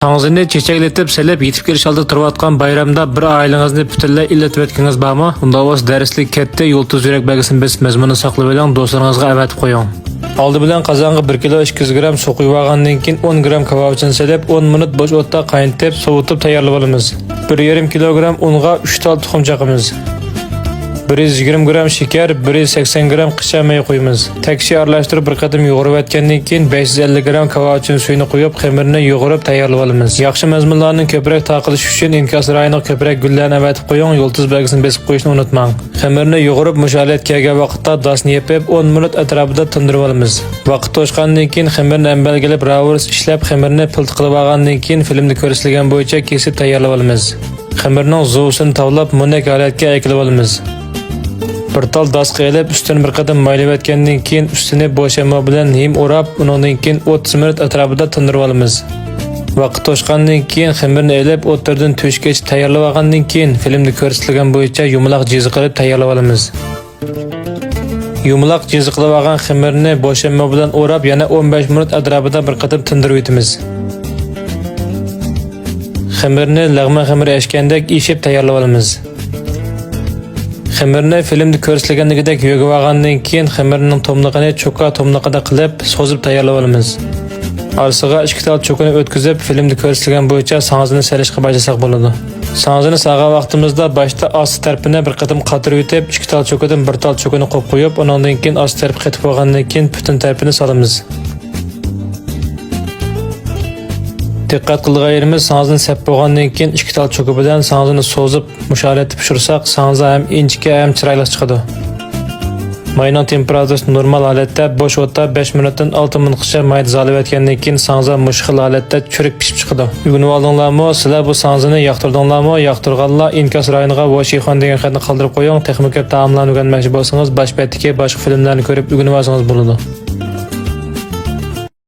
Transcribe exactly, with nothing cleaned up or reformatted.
ساڭزىنى چېچەكلىتىپ سېلىپ، يېتىپ كېلىش ئالدىدا تۇرۇۋاتقان بايرامدا بىر ئائىلىڭىزنى پۈتۈنلەي ئىللىتىۋەتكىنىڭىز بارمۇ؟ ئۇنداق بولسا دەرسلىك كەتتى، يۇلتۇز يۈرەك بەلگىسىنى بېسىپ مەزمۇننى ساقلىۋېلىڭ، دوستلىرىڭىزغا ئەۋەتىپ قويۇڭ. ئالدى بىلەن قازانغا بىر كىلو ئىككى يۈز گرام سۇ قۇيۇۋالغاندىن كېيىن، ئون گرام كاۋاۋىچىنى سېلىپ، ئون مىنۇت بوش ئوتتا قاينىتىپ، سوۋۇتۇپ تەييارلىۋالىمىز. بىر يېرىم كىلوگرام ئۇنغا ئۈچ تال تۇخۇم چاقىمىز. بىر يۈز يىگىرمە گرام شېكەر، بىر يۈز سەكسەن گرام قىچا مەي قۇيىمىز. تەكشى ئارىلاشتۇرۇپ بىر قېتىم يۇغۇرۇۋەتكەندىن كېيىن، بەش يۈز ئەللىك گرام كاۋاۋىچىن سۈيىنى قۇيۇپ، خېمىرنى يۇغۇرۇپ تەييارلىۋالىمىز. ياخشى مەزمۇنلارنىڭ كۆپرەك تارقىلىشى ئۈچۈن ئىنكاس رايونىغا كۆپرەك گۈللەرنى ئەۋەتىپ قويۇڭ، يۇلتۇز بەلگىسىنى بېسىپ قويۇشنى ئۇنتۇماڭ. خېمىرنى يۇغۇرۇپ، مۇشۇ ھالەتكە كەلگەن ۋاقىتتا داسنى يېپىپ، ئون مىنۇت ئەتراپىدا تىندۇرۇۋالىمىز. ۋاقىت توشقاندىن كېيىن، خېمىرنى ئەمبەرگە ئېلىپ، راۋۇرس ئىشلەپ، خېمىرنى پىلتە قىلىۋالغاندىن كېيىن، فىلىمدا كۆرسىتىلگەن بويىچە كېسىپ تەييارلىۋالىمىز. خېمىرنىڭ زۇۋىسىنى تاۋلاپ، مۇندەك ھالەتكە ئەكېلىۋالىمىز. بىر تال داسقا ئېلىپ، ئۈستىنى بىر قېتىم مايلاۋەتكەندىن كېيىن، ئۈستىنى بوشامما بىلەن ھىم ئوراپ، ئۇنىڭدىن كېيىن ئوتتۇز مىنۇت ئەتراپىدا تىندۇرۇۋالىمىز. ۋاقىت توشقاندىن كېيىن، خېمىرنى ئېلىپ، ئوتتۇرىدىن تۆشۈككىچە تەييارلىۋالغاندىن كېيىن، فىلىمدا كۆرسىتىلگەن بويىچە يۇمىلاق جىزا قىلىپ تەييارلىۋالىمىز. يۇمىلاق جىزا قىلىۋالغان خېمىرنى بوشامما بىلەن ئوراپ، يەنە ئون بەش مىنۇت ئەتراپىدا بىر قېتىم تىندۇرۇۋېتىمىز. خېمىرنى لەغمەن خېمىرى ئەشكەندەك ئېشىپ تەييارلىۋالىمىز. خېمىرنى فىلىمدا كۆرسىتىلگەندىكىدەك يۆگىۋالغاندىن كېيىن، خېمىرنىڭ توملىقىنى چوكا توملىقىدا قىلىپ، سوزۇپ تەييارلىۋالىمىز. ئارىسىغا ئىككى تال چوكىنى ئۆتكۈزۈپ، فىلىمدا كۆرسىتىلگەن بويىچە ساڭزىنى سېلىشقا باشلىساق بولىدۇ. ساڭزىنى سالغان ۋاقتىمىزدا باشتا ئاستى تەرىپىنى بىر قېتىم قاتۇرۇۋېتىپ، ئىككى تال چوكىدىن بىر تال چوكىنى قوپۇپ قويۇپ، ئۇنىڭدىن كېيىن ئاستى تەرىپى قېتىپ بولغاندىن كېيىن پۈتۈن تەرىپىنى سالىمىز. دىققەت قىلىدىغان يېرىمىز، ساڭزىنى سەپ بولغاندىن كېيىن ئىككى تال چوكا بىلەن ساڭزىنى سوزۇپ، مۇشۇ ھالەتتە پىشۇرساق، ساڭزا ھەم ئىنچىكە، ھەم چىرايلىق چىقىدۇ. ماينىڭ تېمپېراتۇرىسى نورمال ھالەتتە بوش ئوتتا بەش مىنۇتتىن ئالتە مىنۇتقىچە مايدا زالىۋەتكەندىن كېيىن، ساڭزا مۇشۇ خىل ھالەتتە چۈرۈك پىشىپ چىقىدۇ. ئۆگىنىۋالدىڭلارمۇ؟ سىلەر بۇ ساڭزىنى ياقتۇردۇڭلارمۇ؟ ياقتۇرغانلار ئىنكاس رايونىغا ۋوشىخۇەن دېگەن خەتنى قالدۇرۇپ قويۇڭ. تېخىمۇ كۆپ تائاملارنى ئۆگەنمەكچى بولسىڭىز، باش بەتتىكى باشقا فىلىملەرنى كۆرۈپ ئۆگىنىۋالسىڭىز بولىدۇ.